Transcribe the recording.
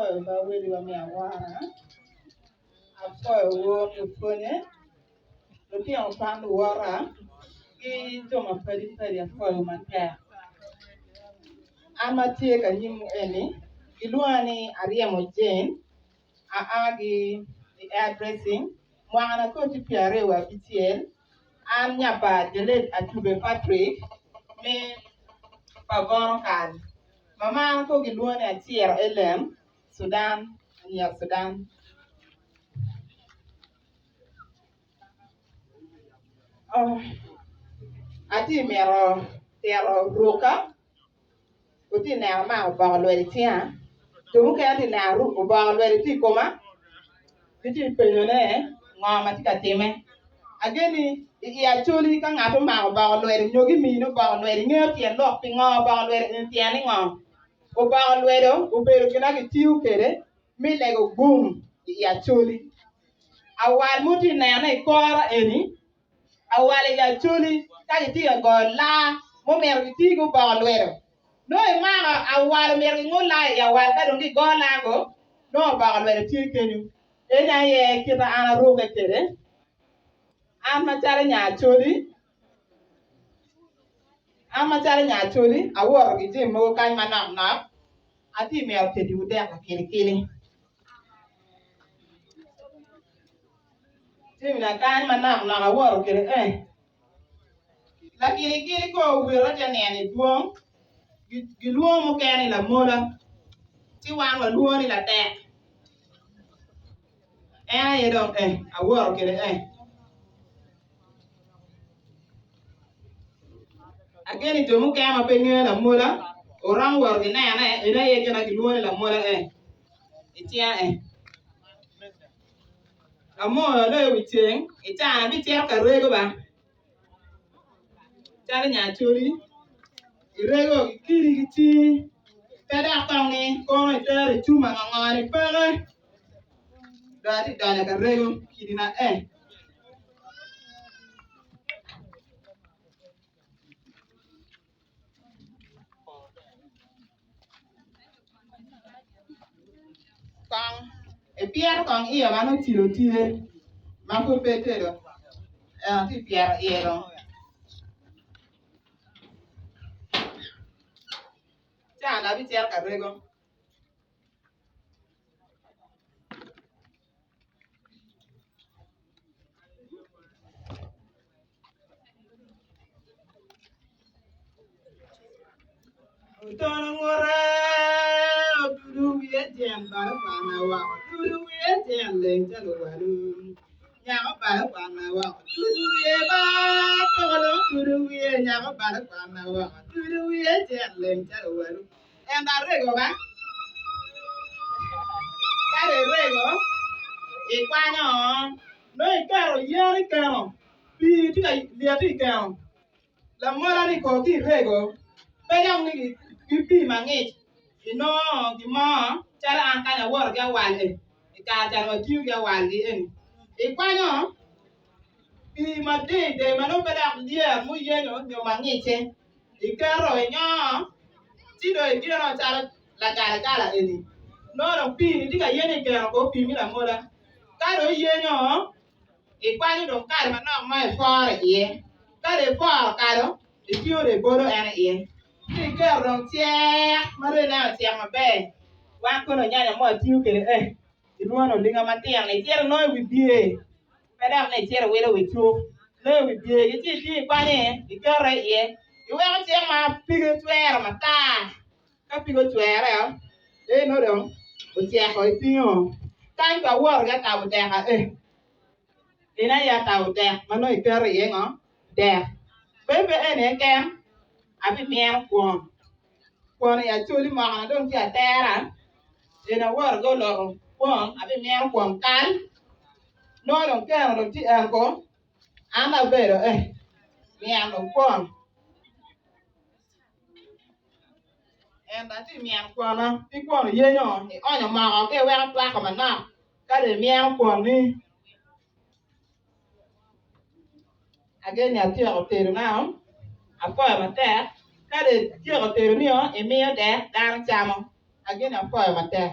Apwoyo ba weliwa me awora, apwoyo wun lupwonye, lutino kwan luwota ki jo mapadi padi apwoyo matek. An ma atye ka nyimwu eni kilwonga ni Aryemo Jane aa ki i Hairdressing mwakana kono tye pyeraryo wiye abicel An nya pa Jaled Atube Patrick me pa Bono Kal Mamana kono gilwongo ni Aciro Ellen Sudan anyira Sudan. Atye mito tito ruka. Wutye ka neno amako oboko lwedo i cinga, jo mukene tye ka neno oboko lwedo tye i koma, gitye ka penyone ngo ma tye ka timme. Ageni i i Acholi ka ngat omako oboko lwedo nyo gimini oboko lwedo ingeyo tyen lok pingo oboko lwedo eni tyen ni ngo? Oboko lwedo obedo gin ma kitiyo kwede me lego gum i i Acholi. Awal ma wutye ka nenone i kora eni awal i Acholi ka gitye ka goyo laa mumito giti ki oboko lwedo. Nongo imako awal omyero gingul laa i awal ka dong gigo laa go nongo oboko lwedo tye kenyo. Eni aye kit ma an aruke kwede. An macalo nya Acholi, an macalo nya Acholi awoto ki jami mogo kany manok nok atye mito tediwu dek kilikili. Jami lakany manok nok awoto kwede eh Lakilikili kong owite te nino i dwong gilwongo mukene ni lamola ci wan walwongo ni latek en aye dong eh awoto kwede eh Ageno ni jo mukene ma pe ngeyo lamola oromo woto ki nene en aye gin ma gilwongo ni lamola eh i cinga eh. Amoyo dong i wi ceng i caa abicito ka rego ba calo nya acholi irego ki kidi ki cingi pe dok kong ni kono itero i cuma ngo ngo ni peke dong atye donyo ka rego kidi na eh. Kong ipyeto kong iye ma nongo cilo tye ma pud pe itedo ento tye ipyeto iye dong ca dong abicito ka rego. Otono ngute otudo wiye tyen balo kwana woko otudo wiye tyen leng calo owalo nyako balo kwana woko otudo wiye ba koko dong otudo wiye nyako balo kwana woko otudo wiye tyen leng calo owalo Ento arego ba, ka dong irego, ikwanyo, nongo iketo yen i keno, pii tye ka lyeti i keno, lamola-ni ko ki irego, pe dok ni ki pii mangic, inongo gin mo calo an kany awoto ki awal eni, i kare ca dong atiyo ki awal-gi eni, ikwanyo pii mading ding ma nongo pe dok lyet muyenyo nyo mangic-ce. Iketo inyongo ci dong igino calo lagalagala eni nongo dong pii-ni tye ka yenyo i keno kor pii me lamola ka dong iyenyo ikwanyo dong kado manok ma iporo iye ka dong iporo kado itingo dong ibolo en iye ci iketo dong cek ma dong ineno ocek maber wan kono nyanya mo atiyo kwede eh kilwongo ni olinga matino icito inongo i wi bye. Pe dok ni icito iwilo wi cuk, nongo i wi byegi ci itingo ikwanye iketo iye, iweko cik ma pige cwero matar. Ka pige ocwere, ee nongo dong oceko itingo. Kany ka awoto ki atabo dek ee, eni aye atabo dek ma nongo iketo iye ngo? Dek. Pe pe eni keken, abimyeno kwon. Kwon i acholi moko na dong tye atera, eni awoto ki oloto kwon, abimyeno kwon kal. Nongo dong keno dong tye en ko, an abedo eh, myeno kwon. Ento atye myeno kwona ki kwon oyenyo, ionyo moko ki iweko twako manok ka dong imyeno kwonni. Ageni atyeko tedona, apwoyo matek, ka dong ityeko tedonio imiyo dek dano camo, ageni apwoyo matek.